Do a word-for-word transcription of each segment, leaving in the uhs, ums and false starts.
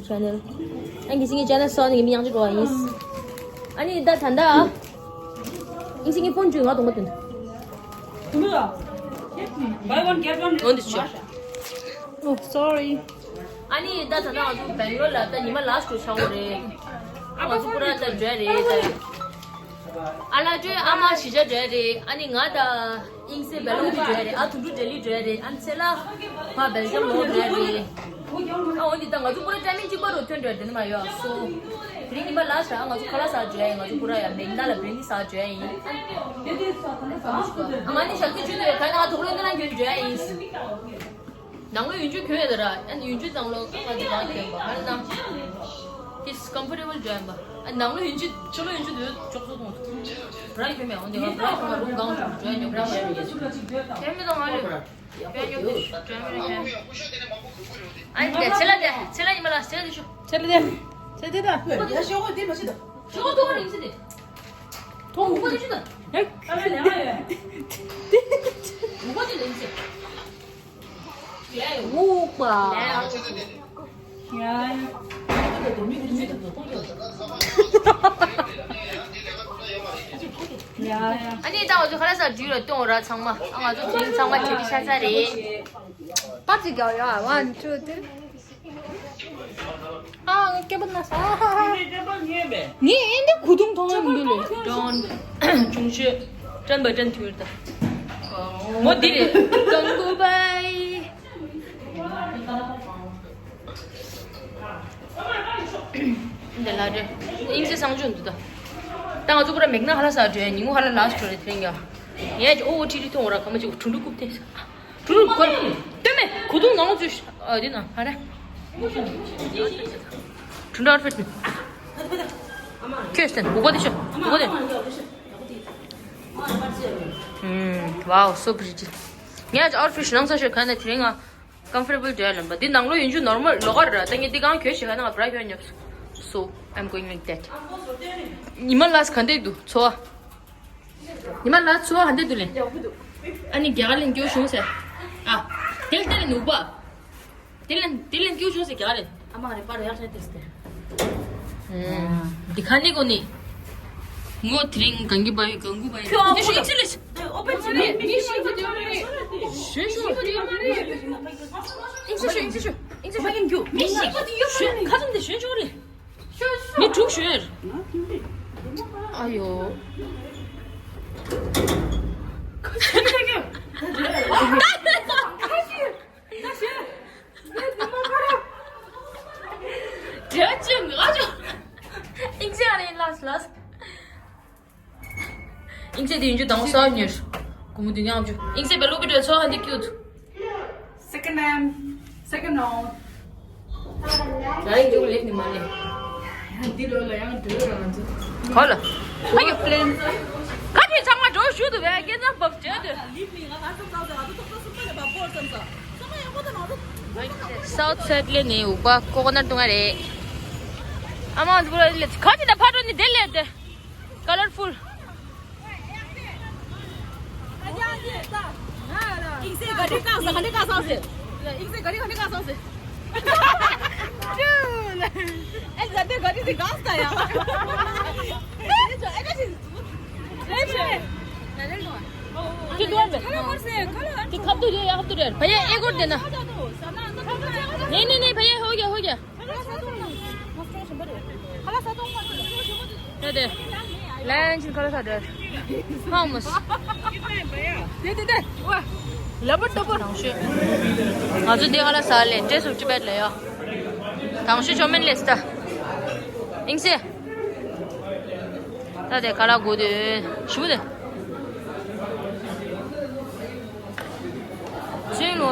Channel. ཨ་ནི་ངེད་ཀྱི་channel་སོགས་ནི་མི་ཡང་ཅིག་འགྲོ་བ་ཡིན། ཨ་ནི་ད་ད་ད། ཨིན་སི་ངའི་ཕོན་བཅུག་ང་གཏོང་པ་དེ། འོན་ཏེ་ཆོག Oh, sorry. ཨ་ནི་ད་ད་ད་ང་ཚོ་བེང་ལོར་ལ་ད་ཉི་མ་last་ཆགས་འགྲོ་རེད། ང་ཚོ་པུ་ར་ད་འགྲོ་རེད་ད། ཨ་ལ་ཅོའི་ཨ་མ་གཞིས་ཆགས་འགྲོ་རེད། ཨ་ནི་ང་ད། ཨིན་སི་བེ་ལོང་གི་འགྲོ་རེད། ཨ་དུ་དུ་ལྡི་ལི་འགྲོ་རེད། ཨ་ཚེ་ལ་ཕ་བེལ་ཇམ་ལོག་འགྲོ་རེད། ཨ་འོ་འདི་ད་ང་ཚོ་པུ་ར་timing་གཅིག་པ་རུ་ཐོན་འགྲོ་རེད། དེ་ནི་མ་ཡོད་སོ། དེ་རིང་ཉི་མ་ལ་ཤ་ང་ཚོ་ཁ་ལག་ཟ་འགྲོ་ཡ་ཡིན། ང་ཚོ་པུ་ར་ཡ་མེག་ན་ལ་བེ་ནི་ཟ་འགྲོ་ཡ་ཡིན། ཨ་མ་ནི་ཞག་ཚི་ཆུ་དུ་ཡོད་ད་ནི་ང་དུག་ལོ་འདི་ལ་འགྱོ་འགྲོ་ཡ་ཡིན། ནང་ལོ་ཡུན་ཆུ་གྱོན་ཡོད་ད་ར། ཨ་ནི་ཡུན་ཆུ་ནང་ལོ་ང་ཚོ་གང་གྱོན་པ་ང་ནང་། This comfortable་གྱོན་པ། ཨ་ནང་ལོ་ཡུན་ཆུ་ཕྱི་ལོ་ཡུན་ཆུ་དུ་ཅོག་ཙོ་གཏོང་ཐུབ། བྲ་གྱོན་མེད་འོན་ཏེ་ང་བྲ་གྱོན་མ་རུང་གང་གྱོན་གྱོན་ཉོ་གྱོན་མེད་འོན་ཏེ། གྱོན་མེད་དང་ང་ལོ། གྱོན་ཉོ་གྱོན་མེད་གྱོན། ཨ་ནི་ཆེ་ལ་དེ་ཆེ་ལ་ཉི་མ་ལ་ཆེ་ལ་དེ་ཤོག་ཆེ་ལ་དེ་ཆེ་དེ་ད། ཤོག་ཏོ་རིང་ཆེ་དེ། ཐོང་མུ་གོ་དེ་ཤོག་ད། མུ་གོ་དེ་ལེན་ཆེ། ཡ་ཡ། ཨུ་པ། ཡ་ཡ། ཡ་ཡ། ཨ་ནི་ད་ང་ཚོ་ཁ་ལག་ཟ་དུས་ལ་གཏོང་ར་ཚང་མ། ཨ་ང་ཚོ་དེ་རིང་ཚང་མ་བྲེལ་བྲེལ་ཤ་ཚ་རེད། པ་ཙི་རྒྱག་ཡ། One, two, three. ཨ་ང་སྐེད་པ་ན་ས། ངས་ཨེ་འདི་གུ་དུང་མཐོང་ཡ་མི་འདུག་ལེ། ཌོན། ཅུང་ཤོས། དྲན་པ་དྲན་ཐུལ་ད། མོ་འདི་རེད། གང་གུ་བའི། འདི་ལ་རེད། ཨིང་ཚེ་སང་ཆུང་འདུག་ད། ད་ང་ཚོ་པུ་ར་མེག་ན་ཧ་ལ་ས་འགྲོ་ཡ། ཉིན་གུང་ཧ་ལ་ལ་སུ་འགྲོ་རེད་དེ་རིང་ཡ། ངས་ཀྱི་ཨོ་ཨོ་ཁྲི་ཁྲི་མཐོང་ར་ཁ་མ་ཅིག་གྲུ་འགྲུ་རྐུབ་སྟེ། གྲུ་རུ་གོར་སྟོན་མེ་གོ་དུང་ནང་ཚུད། ཨ་དེ་ན་ཧ་ར། གྲུ་འདྲ་ཨར་ཕེད། ཁྱོད་སྟན་འུག་པ་དེ་ཤོ་འུག་པ་དེ། ཨུམ། Wow, so pretty. ངས་ཨར་ཕེད་ནང་ས་ཤོ་ཁ་ན་དེ་རིང་ང་comfortable་འདྲ་ལམ་པ་འདི་ནང་ལོ་ཡུན་ཆུ་normal་ལོག་ག་ར། ད་ངས་འདི་གང་གྱོད་ཤེས་ཁ་ན་ང་བྲ་གྱོད་ཉོབ། So I'm going like that. ཉི་མ་ལ་སི་ག་འདྲ་འདུག་ཚོ་བ། ཉི་མ་ལ་ཚོ་ཧ་འདི་དུ་ལེན། ཨ་ནི་རྒྱ་གར་ལེན་སྐྱོ་བྱུང་ཟེར། ཨ། དེ་དེ་ལེན་ནུག་པ། དེ་ལེན་དེ་ལེན་སྐྱོ་བྱུང་ཟེར་རྒྱ་གར་ལེན། ཨ་མ་རེ་པར་ཡག་ཤ་ཏེ་སྟེ། འདི་ཁ་ནི་གོ་ནི། ངོ་དེ་རིང་གང་གི་བའི་གང་གུ་བའི། ཁྱོད་ཨ་ཁུ་ཤི་ལེ། ཨོ་པན་ཆི་ལེ། མི་ཤི་གི་དེ་མ་རེད། ཞོན་ཞོ་གི་དེ་མ་རེད། ཨིང་ཤི་ཤོ་ཨིང་ཤི་ཤོ་ཨིང་ཤི་ཤོ། མི་ཤི་གི་དེ་ཡོད་མ་རེད། ཁ་ཙམ་དེ་ཞོན་ཞོ་རེད། མི་དྲུག་ཤོད། ཨ་ཡོ། དྲན་ཅིང་ཨ་ཅོ། ཨིང་ཚེ་ཨ་རེ་ལགས་ལགས། ཨིང་ཚེ་དེ་ཡིན་རྒྱུ་དང་ས་ཉེར། གུ་མུ་དུ་ཉག་རྒྱུ། ཨིང་ཚེ་བེ་ལོ་གི་དྲོད་ཚོ་ཧ་འདི་ཀྱུ་ཐུ། Second hand, second hand. ད་ཡིན་རྒྱུ་ལེགས་ནི་མ་ལེགས། འདི་ལོ་ལ་ཡང་འདོད་རང་ཚོ། གོ་ལ། ཨ་ཡོ། པླེན་ཚོ། ཁ་ཅིག་ཚང་མ་འགྲོ་ཞུ་འདུག་བས་སྐད་ཆ་བབས་བྱས་འདུག South side་ལས་ནི་འུག་པ་ཀོ་ཀོ་ནར་བཏུང་ང་རེད། ཨ་མ་འདི་པུ་ར་ལས་ཁ་ཅིག་ད་ཕ་འགྲོ་ནི་དེ་ལས་དེ། Colorful. ཨིང་ཚེ་ག་རེ་བཀག་སོང་། ག་རེ་བཀག་སོང་ཟེར། ཨིང་ཚེ་ག་རེ་ག་རེ་བཀག་སོང་ཟེར། ཨེ་ཛ་དེ་ག་རེ་དེ་བཀག་སོང་ཡ། ཨེ་ཀ་ཅི། ཨེ་ཅི། ཁ་ལ་ཁར་སེ་ཁ་ལ། དེ་ཁབ་ཏུ་རེད་ཡ། ཁབ་ཏུ་རེད། ཕ་ཡ་ཨེ་གོར་དེ་ན། ནེ་ནེ་ནེ་ཕ་ཡ་ཧོ་གྱ་ཧོ་གྱ། ད་དེ། ལན་ཆིན་ཁ་ལ་ས་དེ། ཧང་མོ་སི། དེ་དེ་དེ། ཝ། ལ་བ་ཏོ་པོ། དང་ཤོས། ང་ཚོ་དེ་ཁ་ལ་ས་ལེ་ཏྲེ་སུ་ཅི་པད་ལེ་ཡོ། དང་ཤོས་ཅོ་མེན་ལེ་སི་ད། ཨིང་སེ། ད་དེ་ཁ་ལ་གོ་དེ། ཞུ་དེ། ཅིང་ལོ།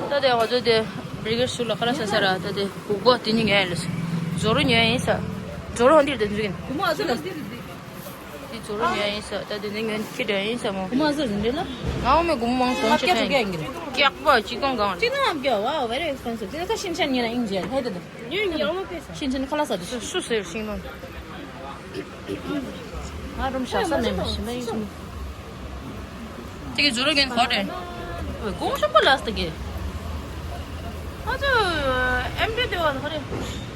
ད་དེ་ང་ཚོ་དེ་བི་རི་གེ་ཊི་ཟུར་ལ་ཁ་ལག་ཟ་ས་ར། ད་དེ་འུག་པ་དེ་ཉིད་ཉོས་ཡིན་ལ། ཛོ་རོ་ཉོས་ཡིན་ས། ཛོ་རོ་འདིར་དེ་འཛུགས་ཡིན། གུ་མ་ཨ་ཚོ་ལ་འདིར་འདི། དེ་ཛོ་རོ་ཉོས་ཡིན་ས། ད་དེ་ནི་ངན་ཁྱི་འདྲ་ཡིན་ས་མོ། གུ་མ་ཨ་ཚོ་འདི་ལ། ང་མེ་གུ་མ་མང་སོང་ཆེ་ཁན་ཡིན། ཀྱག་པ་ཅི་གང་གང་། ཅི་ན་ཨམ་ཀྱ། Wow, very expensive. དེ་ད་ཤིན་ཅན་ཉེ་ན་ཨིན་ཇེ་ཧེ་དེ་དེ། ཉོས་ཉོས་མ་ཕེ་ས། ཤིན་ཅན་ཁ་ལག་ཟ་དེ་སུ་སུ་ཟེར་ཤིང་ལོན། ང་རུམ་ཞག་ས་མེད་མ་ཤི་མ་ཡིན་ཤི་མ། དེ་གི་ཛུ་རུ་གན་གོ་རེ། ཨོ་གོང་ཤོག་པ་ལ་སྟེ་གི། ཨ་ཙི། ཨེམ་ཌི་དེ་བ་ཧ་རེ།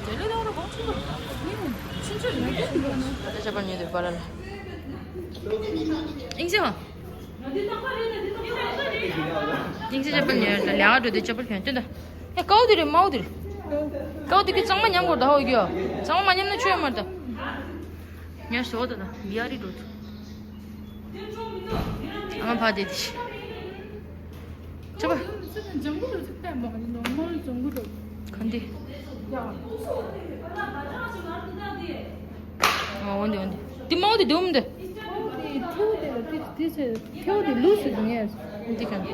དེ་ལས་དང་ར་གོང་ཆུང་དུ། ཆུང་ཆུང་ཡོད་དེ། ད་ཅག་པར་ཉོས་དེ་པ་ལ་ལ། ཨིང་ཤི་ཧ། ཨིང་ཤི་ཅག་པར་ཉོས་ད་ལས་ཀ་འགྲོ་དེ་ཅག་པར་ཁྱོད་དེ་ད། ཨེ་ཀའོ་དེ་རེད་མའོ་དེ་རེད། ཀའོ་དེ་གི་གཙང་མ་ཉམས་དགོས་ད་ཧོ་གི་ཡོ། གཙང་མ་མ་ཉམས་ན་ཆོས་མར་ད། ཉར་སོ་ད་ད་བི་ཨ་རི་འགྲོ་ད། ཨ་མ་ཕ་དེ་དེ་ཤི། ཆོ་པ། ལྗང་གུ་རུ་ཚིག་ཐལ་མོ་ནི་ནོར་མོར་ལྗང་གུ་རུ། ག་འདི། ཡ། ཨ་འོན་ཏེ་འོན་ཏེ། དེ་མའོ་དེ་དུམ་དེ། ཁེའུ་དེ་ཁེའུ་དེ་ལ་དེ་དེ་ཚེ་ཁེའུ་དེ་ལུས་སུ་དུ་ངས། འདི་ག་འདི།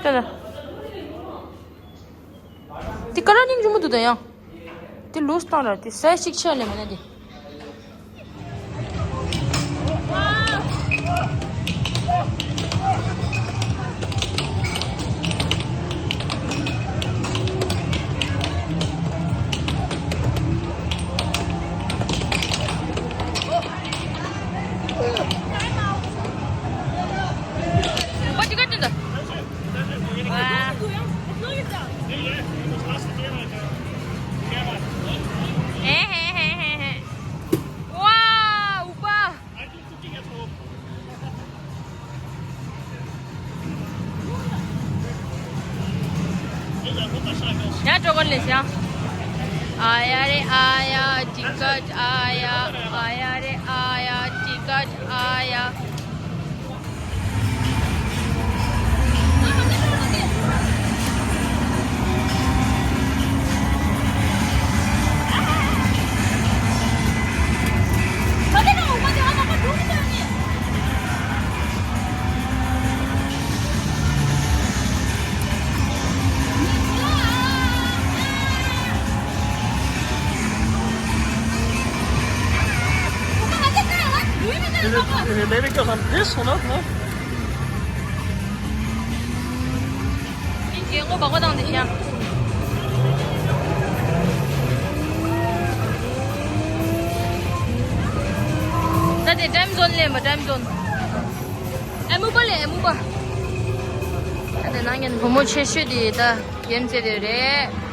ད་ད། དེ་ཀ་ར་སྙིང་རྗེ་མོ་འདུག་ད་ཡང་། དེ་ལུས་བཏང་ར་དེ་ཟས་གཅིག་ཆད་ལས་མེད་ན་དེ། ཡ་ཀྲོ་གོན་ལེ་སི་ཡ། ཨ་ཡ་རེ་ཨ་ཡ་ཏི་ཀཊ་ཨ་ཡ། ཨ་ཡ་རེ་ཨ་ཡ་ཏི་ཀཊ་ཨ་ཡ། Maybe because I'm this one up, no? རྒན་མགོ་སྦག་སྦག་བཏང་འདི་ཤ། ད་དེ་ཊའིམ་ཛོན་ལེན་པ་ཊའིམ་ཛོན། ཨེ་མུ་པ་ལེ་ཨེ་མུ་པ། ད་དེ་ནང་ཉན་བུ་མོ་ཆེ་ཤོས་དེ་ད་རྒན་ཚེ་རེད།